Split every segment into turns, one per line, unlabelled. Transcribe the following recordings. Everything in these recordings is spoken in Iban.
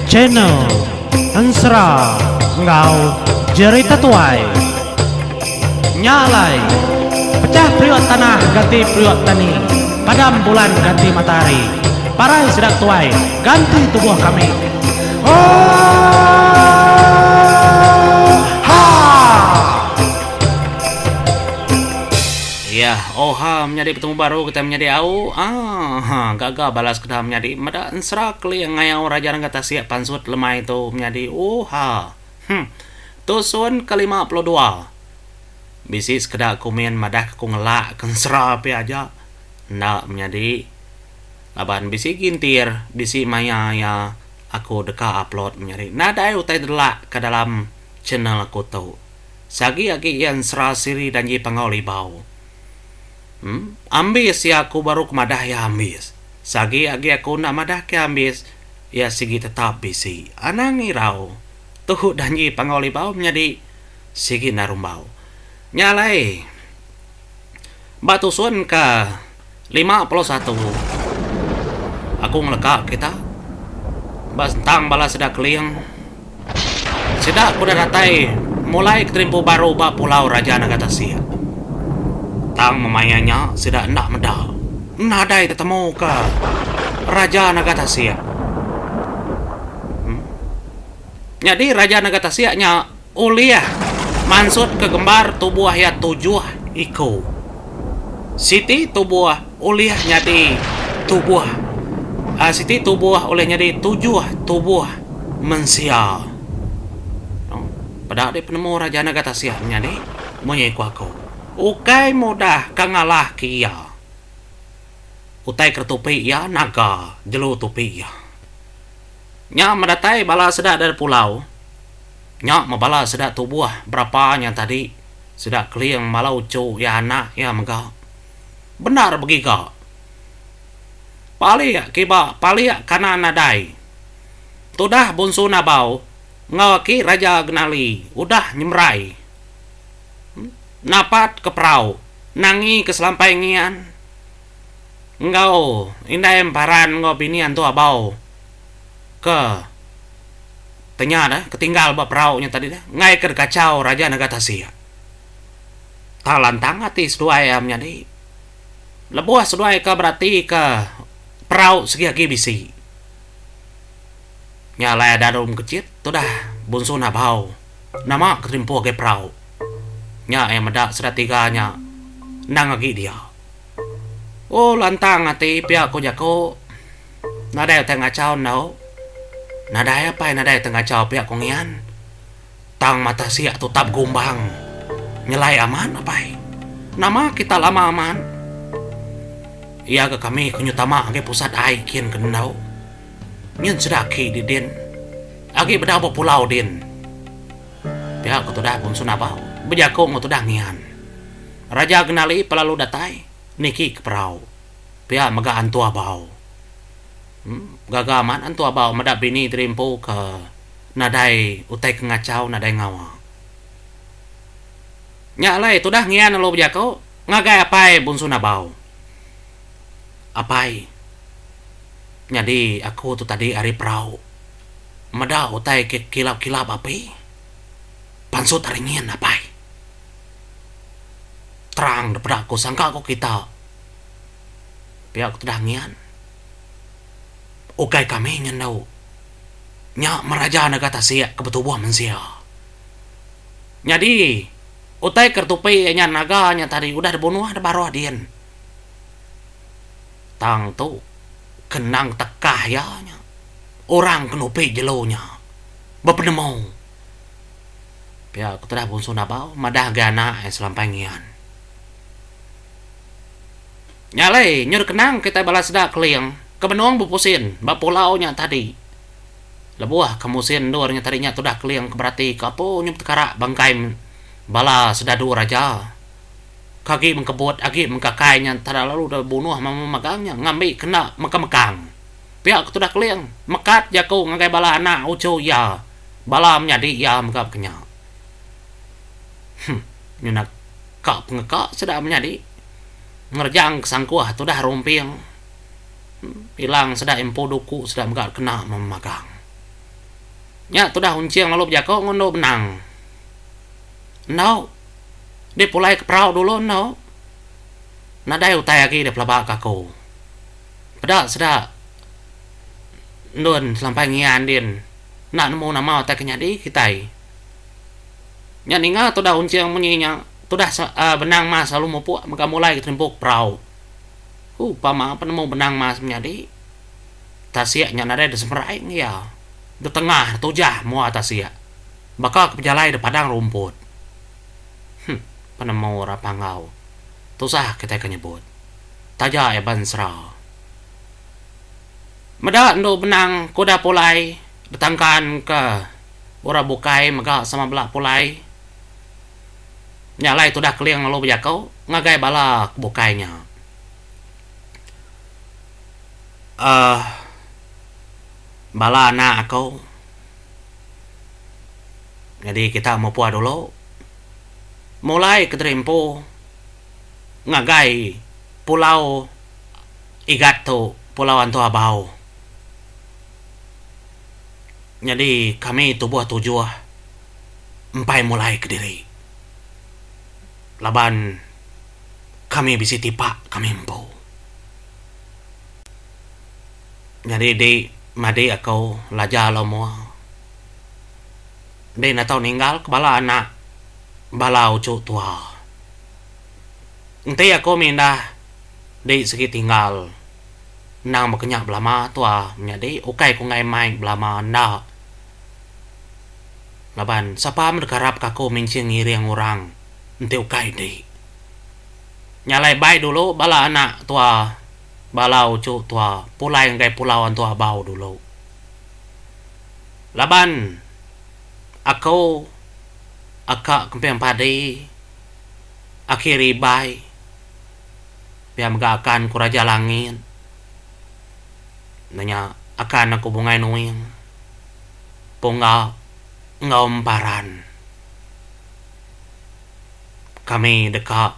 Channel Ensera enggau Jerita Tuai. Nya alai, pecah periuk tanah ganti periuk tani, padam bulan ganti matahari, parai sida tuai ganti tubuh kami. Oohaa!
Iya, oha menyadi betemu baru kitai menyadi au aaa gaga bala sekeda menyadi meda ensera keling ngayau Raja Renggat Tasik pansut lemai tu menyadi ooha. Huh. Tusun ke 52. Bisi sekeda komen madah ke ku ngelak ke ensera pia aja. Enda menyadi laban bisi gintir bisi maya iya aku deka upload menyadi nadai utai delak ke dalam channel aku tu. Seagi agi iya ensera siri danji Panggau Libau. Em, ambis iya aku baru ke madah iya ambis. Seagi agi aku enda madah ke ambis, iya sigi tetap bisi. Anang irau. Tu danji Panggau Libau menyadi sigi enda rumbau. Nya alai ba tusun ke 51 aku ngeleka kita ba sentang bala sida Keling. Sida ke udah datai mulai keterimpu baru ba Pulau Raja Naga Tasik. Tang memaya nya sida enda meda nadai tetemuka Raja Naga Tasik. Nyadi Raja Naga Tasik nya ulih mansutka gembar tubuh iya tujuh iku. Siti tubuh ulih nyadi tubuh siti tubuh ulih nyadi tujuh tubuh mensia. Peda deh penemu Raja Naga Tasik menyadi munyi ku aku. Ukai mudah ka ngalah ke iya. Utai ke tupi iya naga jelu tupi iya. Nya meh datai bala sida dari pulau. Nya meh bala sida tubuh berapa nya tadi sida keling bala uchu iya anak iya mega. Bendar begiga. Palik kiba palik kanan nadai. Tudah Bunsu Nabau enggau aki Raja Genali udah nyemerai napat ke perau nangi ke selampai ngian enggau indai emparan enggau bini antu abau ke tenya deh ke tinggal ba perau nya tadi deh enggai ke dikachau Raja Naga Tasik. Tang lantang ati seduai iya menyadi lebuh seduai ke beratika perau sigi agi bisi. Nya alai ada rum kecit tudah Bunsu Nabau nama ke terimpu agi perau. Nya iya meda sida tiga nya endang agi dia. Oh lantang ati pia ku jaku nadai utai ngachau endu. Nadai apai nadai utai ngachau pia ku ngian. Tang mata siak tutap gumbang nyelai amat apai. Nama kita lama amat. Iya ga kami ke nyutama agi pusat ai kin ke endu. Nyin sida aki di din. Agi bedau ba pulau din. Pia ku tudah Bunsu Nabau bejaku enggau tudah ngian. Raja Genali pelalu datai niki ke perau. Pia mega Antu Abau. Gaga amat Antu Abau meda bini diri empu ke nadai utai ke ngachau nadai ngawa. Nya alai tudah ngian lalu bejaku ngagai apai Bunsu Nabau. Apai, nyadi aku tu tadi ari perau meda utai ke kilap-kilap api pansut ari nyin apai. Terang daripada aku sangka ku kita. Pia ku tudah ngian. Ukai kami nyendu. Nya meraja nega tasik ke betubuh mensia. Nyadi, utai ke tupi iya nya naga nya tadi udah dibunuh da baruh din. Tang tu kenang tekah iya nya. Orang ke nupi jelu nya bepenemu. Pia ku tudah Bunsu Nabau madah agai anak iya selampai ngian. Nya alai nyur kenang kitai bala sida Keling ke benung bepusin ba pulau nya tadi. Lebuh ke musin endur nya tadi nya tudah Keling ke berati ke apu nyup tekarak bangkai bala sedadu raja ke agi mengkebut agi mengkakai nya entara lalu deh bunuh memagang nya ngambi kena mekang-mekang. Pia ke tudah Keling mekat jaku ngagai bala anak uchu iya bala menyadi iya mega baka nya. Huh nyunak ka pengeka sida menyadi. Ngerejang ke sangkuh tudah rumping. Ilang sida empu duku sida mega kena memagang. Nya tudah Unching lalu bejako enggau endu Benang. Endo. Dih pulai ke perau dulu endo. Nadai utai agi deh pelaba ke aku. Peda sida endun selampai ngian din enda nemu nama utai ke nyadi kitai. Nya ninga tudah Unching munyi nya tudah Benang Mas lalu mupuk mega mulai ke terimpu ke perau. Huh pama penemu Benang Mas menyadi tasik nya nadai disemerai ngiya. Betengah tujah mua tasik baka ke pejalai da padang rumput. Huh penemu orang Panggau tusah kitai ke nyebut taja iya bensera. Meda endu Benang ke udah pulai betangkan ke orang bukai mega sama bela pulai. Nya alai tudah Keling lalu bejaku ngagai bala ke bukai nya. Uhh bala anak aku nyadi kita mupuk dulu mulai kediri empu ngagai pulau Igat tu Pulau Antu Abau. Nyadi kami tubuh tujuh empai mulai kediri laban kami bisi tipak kami empu. Nyadi di madi aku Laja Lomo di enda tau ninggal ke bala anak bala uchu tua. Enti aku mindah di sigi tinggal endang baka nya belama tua menyadi ukai ku enggai mai belama enda. Laban sapa meh dikarap ka aku minching ngiring orang enti ukai enti. Nya alai bai dulu bala anak tua bala uchu tua pulai ngagai pulau Antu Abau dulu. Laban aku aka kemping padi aki ribai pia mega akan ku Raja Langit ne nya akan aku Bungai Nuing. Pungga enggau Emparan. Kami deka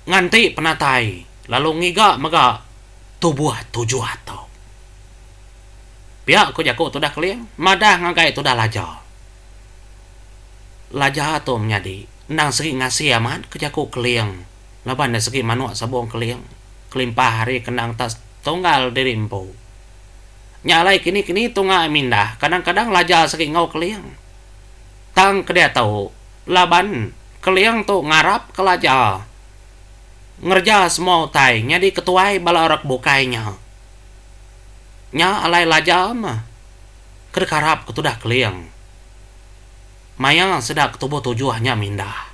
nganti penatai lalu ngiga mega tubuh tujuh tu. Pia ku jaku tudah Keling madah ngagai tudah Laja. Laja tu menyadi endang segi ngasi amat ke jaku Keling laban iya segi manuk sabung Keling kelimpah ari ke endang tak tunggal diri empu. Nya alai kini-kini tunga mindah kadang-kadang Laja segi enggau Keling. Tang ke diatu laban Keling tu ngarap ke Laja ngereja semua utai nyadi ketuai bala orang ke bukai nya. Nya alai Laja meh ke dikarap ke tudah Keling maya sida ke tubuh tujuh nya mindah.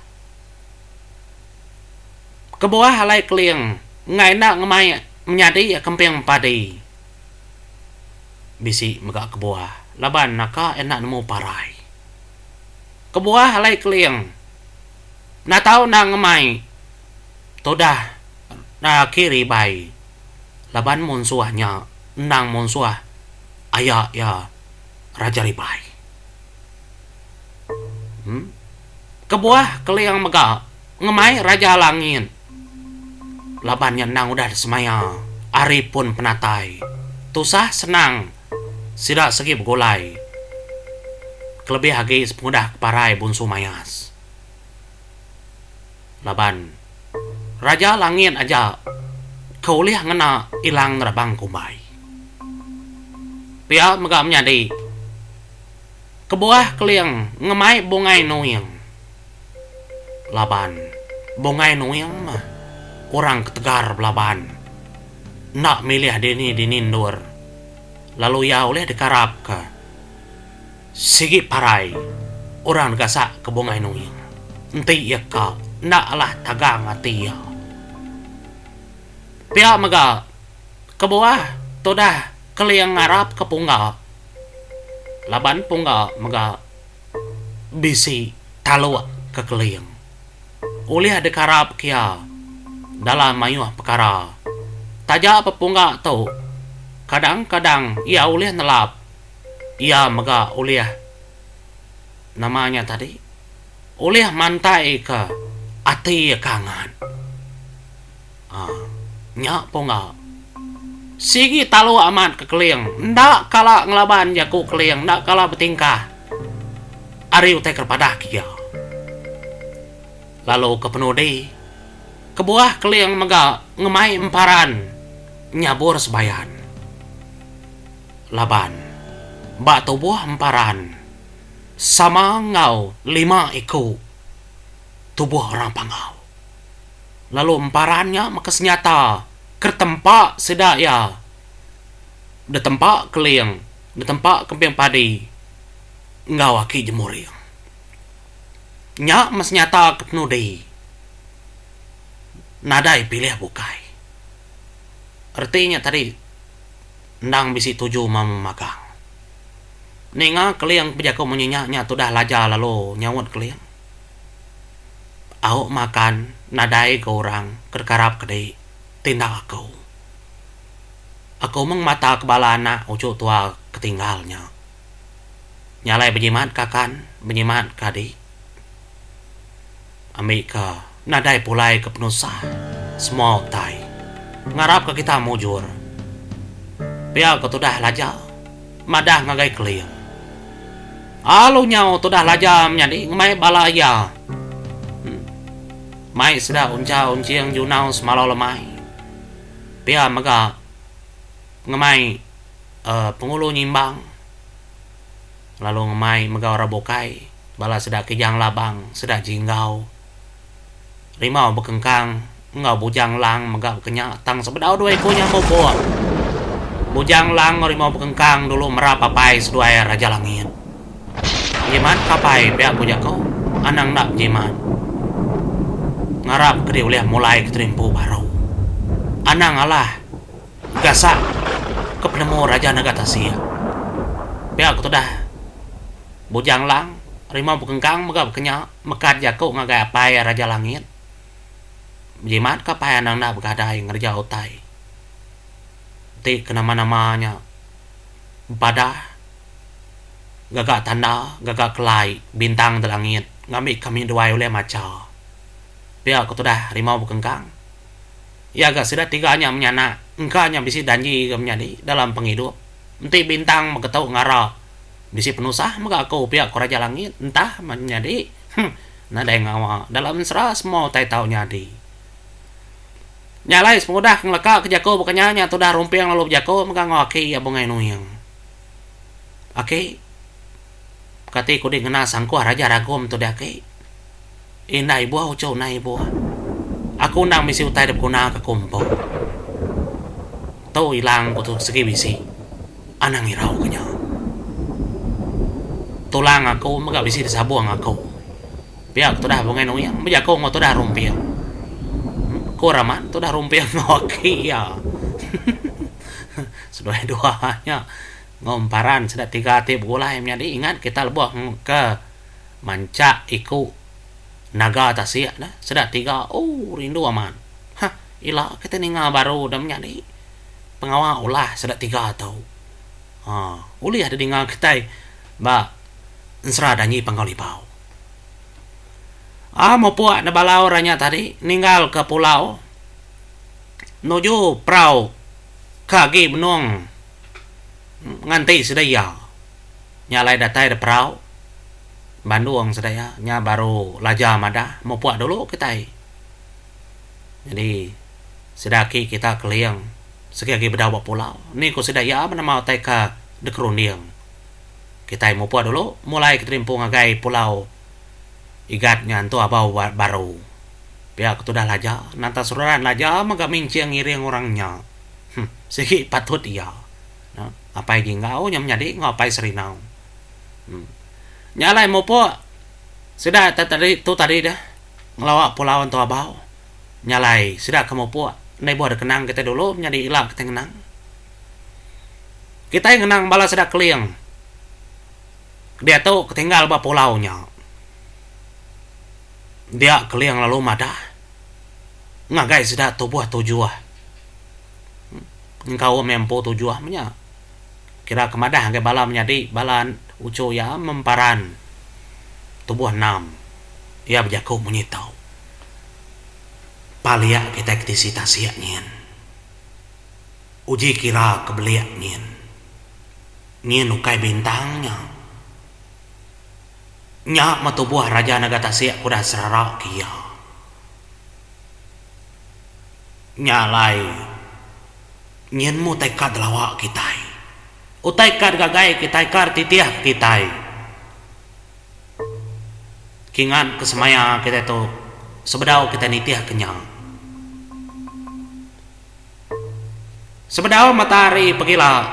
Kebuah alai Keling enggai enda ngemai menyadi Kemping Padi. Bisi mega kebuah laban naka enda nemu parai. Kebuah alai Keling enda tau enda ngemai tudah aki ribai laban munsuh nya endang munsuh aya iya Raja Ribai. Kebuah Keling mega ngemai Raja Langit. Laban nya endang udah disemaya ari pun penatai. Tusah senang sida segi begulai kelebih agi sepengudah keparai Bunsu Mayas. Laban Raja Langit aja ke ulih ngena ilang nerabang kumbai. Pia mega menyadi kebuah Keling ngemai Bungai Nuing. Laban Bungai Nuing meh orang ke tegar belaban enda milih dini-dini endur lalu iya ulih dikarapka sigi parai orang digasak ke Bungai Nuing enti iya ka enda alah tagang ati iya. Pia mega kebuah tudah Keling ngarapka Pungga laban Pungga mega. Bisi taluk ke Keling. Ulih dikarap ke iya dalam mayuh pekara. Taja pepungga tu, kadang-kadang iya ulih nelap, iya mega ulih nama nya tadi ulih mantaika ati iya ke angat. Aa nya pungga. Sigi taluk amat ke Keling, enda kala ngelaban jaku Keling, enda kala betingkah ari utai ke dipadah ke iya. Lalu ke penudi, kebuah Keling mega ngemai emparan nyabur sebayan. Laban ba tubuh emparan sama enggau lima iku tubuh orang Panggau. Lalu emparan nya meka senyata ke tempa sida iya ditempa Keling, ditempa Kemping Padi enggau Aki Jemuring. Nya meh senyata ke penudi nadai pilih bukai. Reti nya tadi endang bisi tuju memagang. Ninga Keling bejaku munyi nya, nya tudah Laja lalu nyaut Keling. Au makan nadai ga orang ke dikarap ke di tinda aku. Aku meng mata ke bala anak uchu tua ke tinggal nya. Nya alai bejimat ka kan, bejimat ka adi. Ambi ka nadai pulai ke penusah semua utai. Ngarap ka kita mujur. Pia ke tudah Laja madah ngagai Keling. Alu nyau tudah Laja menyadi ngemai bala iya. Mai sida uncha unching junau semalau lemai. Pia mega ngemai uhh Pengulu Nyimbang lalu ngemai mega orang bukai bala sida Kijang Labang, sida Jinggau. Rimau bekengkang enggau Bujang Lang mega bekenya tang sebedau dua iku nya mupuk. Bujang Lang enggau Rimau bekengkang dulu merap apai seduai Raja Langit. Bejimat ka apai pia ku jaku, anang enda bejimat. Ngarap ke di ulih mulai ke terimpu baru. Anang alah gasak ke penemu Raja Naga Tasik. Pia ku tudah Bujang Lang, Rimau bekengkang mega bekenya. Mekat jaku ngagai Apai Raja Langit, Bejimat ka apai anang enda begadai ngereja utai ti ke nama-nama nya bepadah gaga tanda gaga kelai bintang da langit ngambi kami duai ulih macha. Pia ku tudah Rimau Bekengkang. Iya ga sida tiga nya menyanak engka nya bisi danji ga menyadi dalam pengidup enti bintang beketu ngara. Bisi penusah mega aku pia ku Raja Langit entah menyadi huh nadai ngawa dalam ensera semua utai tau nyadi. Nya alai sepengudah ke ngeleka ke jaku baka nya nya tudah Rumping lalu bejaku mega enggau aki iya Bungai Nuing. Aki kati ku di ngena sangkuh Raja Ragum tu deh aki. Indai ibuh uchu nai ibuh. Aku endang bisi utai da beguna ke aku empu. Tu ilang ku tu segi bisi. Anang irau ke nya. Tulang aku mega bisi disabung aku. Pia ku tudah Bungai Nuing bejaku enggau tudah Rumping. Ku ramat tudah Rumping enggau aki iya. Seduai dua nya enggau emparan sida tiga ti begulai menyadi ingat kita lebuh ke Manchak iku naga tasik ne sida tiga ooh rindu amat. Hah ila kitai ninga baru da menyadi pengawa ulah sida tiga tu. Haa ulih da dinga kitai ba ensera danji Panggau Libau. Aa mupuk ne bala orang nya tadi ninggal ka pulau nuju perau ke agi benung nganti sida iya. Nya alai datai da perau Bandung sida iya nya baru Laja madah mupuk dulu kitai. Nyadi sida aki kita Keling sigi agi bedau ba pulau. Ni ku sida iya menema utai ke dikerunding. Kitai mupuk dulu mulai ke terimpu ngagai pulau Igat nya entu abau baru. Pia ku tudah Laja nanta seruran Laja mega minching ngiring orang nya. Huh sigi patut iya. Apai Ginggau nya menyadi enggau Apai Serinau. Nya alai mupuk sida tadi tu tadi deh ngelawa Pulau Antu Abau. Nya alai sida ke mupuk enda ibuh deh kenang kitai dulu menyadi ila kitai ngenang. Kitai ngenang bala sida Keling diatu ke tinggal ba pulau nya. Dia Keling lalu madah ngagai sida tubuh tujuh. Nyengkaum iya empu tujuh menya. Kira ke madah ngagai bala menyadi bala uchu iya memparan tubuh enam. Iya bejaku munyi tu. Palik kitai ke tisi tasik nyin. Uji kira ke belik nyin. Nyin ukai bintang nya. Nya meh tubuh Raja Naga Tasik ke udah serara ke iya. Nya alai nyin meh utai ka delawa kitai. Utai ka digagai kitai ka dititih ke kitai. Kingat ke semaya kitai tu sebedau kitai nitih ke nya. Sebedau matahari pegila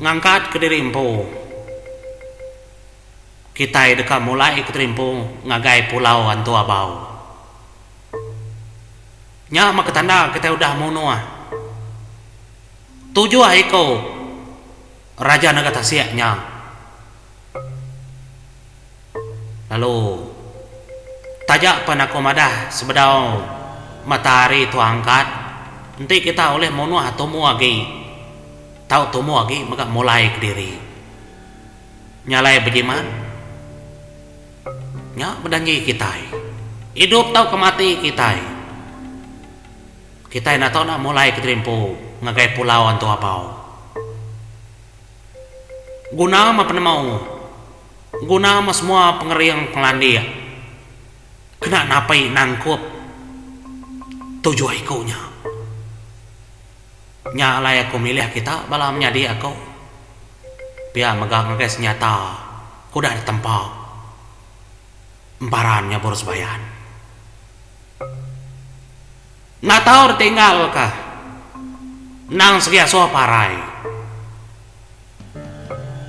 ngangkat ke diri empu, kitai deka mulai ke diri empu ngagai Pulau Antu Abau. Nya meh ketanda kitai udah munuh tujuh iku Raja Naga Tasik nya. Lalu taja pen aku madah sebedau matahari tu angkat, enti kita ulih munuh tumu agi, tau tumu agi mega mulai kediri. Nya alai bejimat, nya bedanji kitai. Idup tauka mati kitai, kitai enda tau enda mulai kediri empu ngagai Pulau Antu Abau. Guna meh penemu, guna meh semua pengering pengelandik kena napi nangkup tujuh iku nya. Nya alai aku milih kita bala menyadi aku pia mega ngagai senyata ke udah ditempa emparan nyabur sebayan. Enda tau ditinggalka endang segi asuh parai.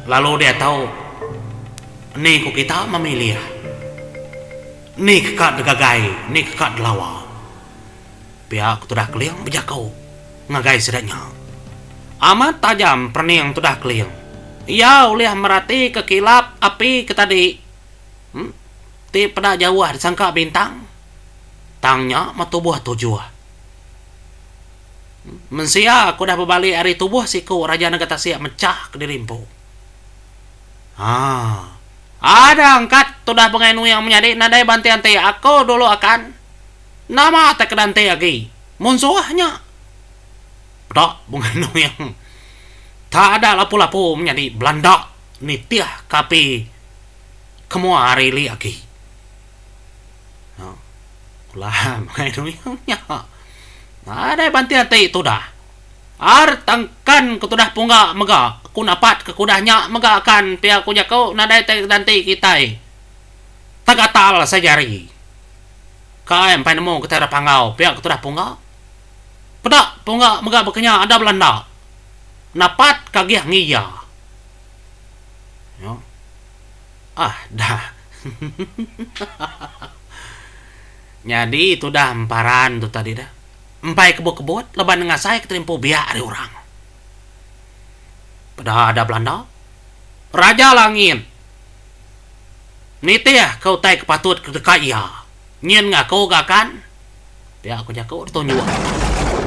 Lalu diatu ni ku kita memilih ni ke ka digagai ni ke ka dilawa. Pia ku tudah Keling bejaku ngagai sida nya. Amat tajam perening tudah Keling. Iya ulih meratika kilap api ke tadi ti peda jauh disangka bintang. Tang nya meh tubuh tujuh. Mensia ke udah bebali ari tubuh siku Raja Nengeri Tasik mechah kediri empu. Haa. Ada angkat tudah bengai nuyang menyadi nadai banti anti aku dulu akan. Nama tai ke danti agi. Munsuh nya. Peda bungai nuyang. Tak ada lapu-lapu menyadi belanda nitih ke api ke mua ari ili agi. Ulah mai nuyang nya. Nadai banti ati tudah. Ar tangkan ke tudah pungga mega ku napat ke kudah nya mega akan pia ku jaku nadai tai danti kitai. Tegatal sai jari. Kai empai nemu kitai ira panggau pia ke tudah pungga. Peda pungga mega baka nya ada belanda. Napat ke agih ngi iya. Ah dah. Nyadi tudah emparan tu tadi dah. Empai kebut-kebut laban ngasai ke terimpu biak ari orang. Peda ada belanda. Raja Langit nitih ke utai ke patut ke deka iya. Nyin ngaku ga akan. Pia ku jaku ditunjuk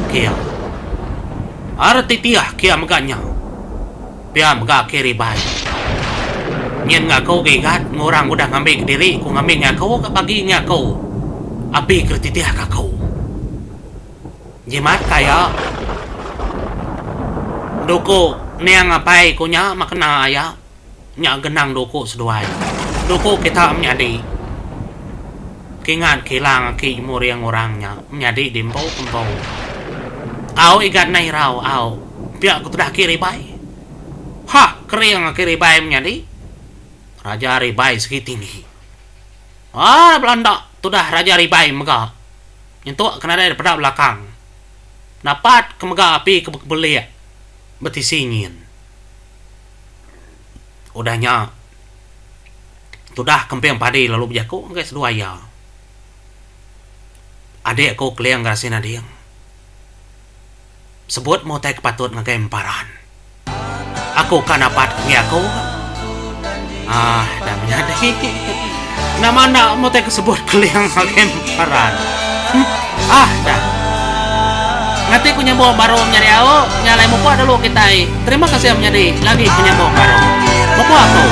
kia. Ar titih kia mega nya. Pia mega aki ribai. Nyin ngaku ga igat ngurang udah ngambi kediri ku ngambi ngaku ga bagi ngaku api ke dititih ka aku. Jimat kaya duku niang apai ku nya meh kena aya. Nya genang duku seduai. Duku kita menyadi. Kingat kilang aki muring orang nya menyadi di empu ke empu. Au igat nai irau au. Pia ku tudah aki ribai. Hah kering aki ribai menyadi. Raja ribai segi tinggi. Aaa belanda tudah raja ribai mega. Nyentuk ke nadai dipeda belakang. Napat ke mega api ke bekebelik betisi nyin. Udah nya, tudah Kemping Padi lalu bejaku ngagai seduai iya. Adik aku Keling Gerasi Nading. Sebut meh utai ke patut ngagai Emparan. Aku ka napat ke enggi aku ga. Aah dah menyadi. Nama enda meh utai ke sebut Keling ngagai Emparan. Ah dah. Ngati ku nyambung baru menyadi au, nya alai mupuk dulu kitai. Terima kasih menyadi lagi ku nyambung baru. Mupuk aku.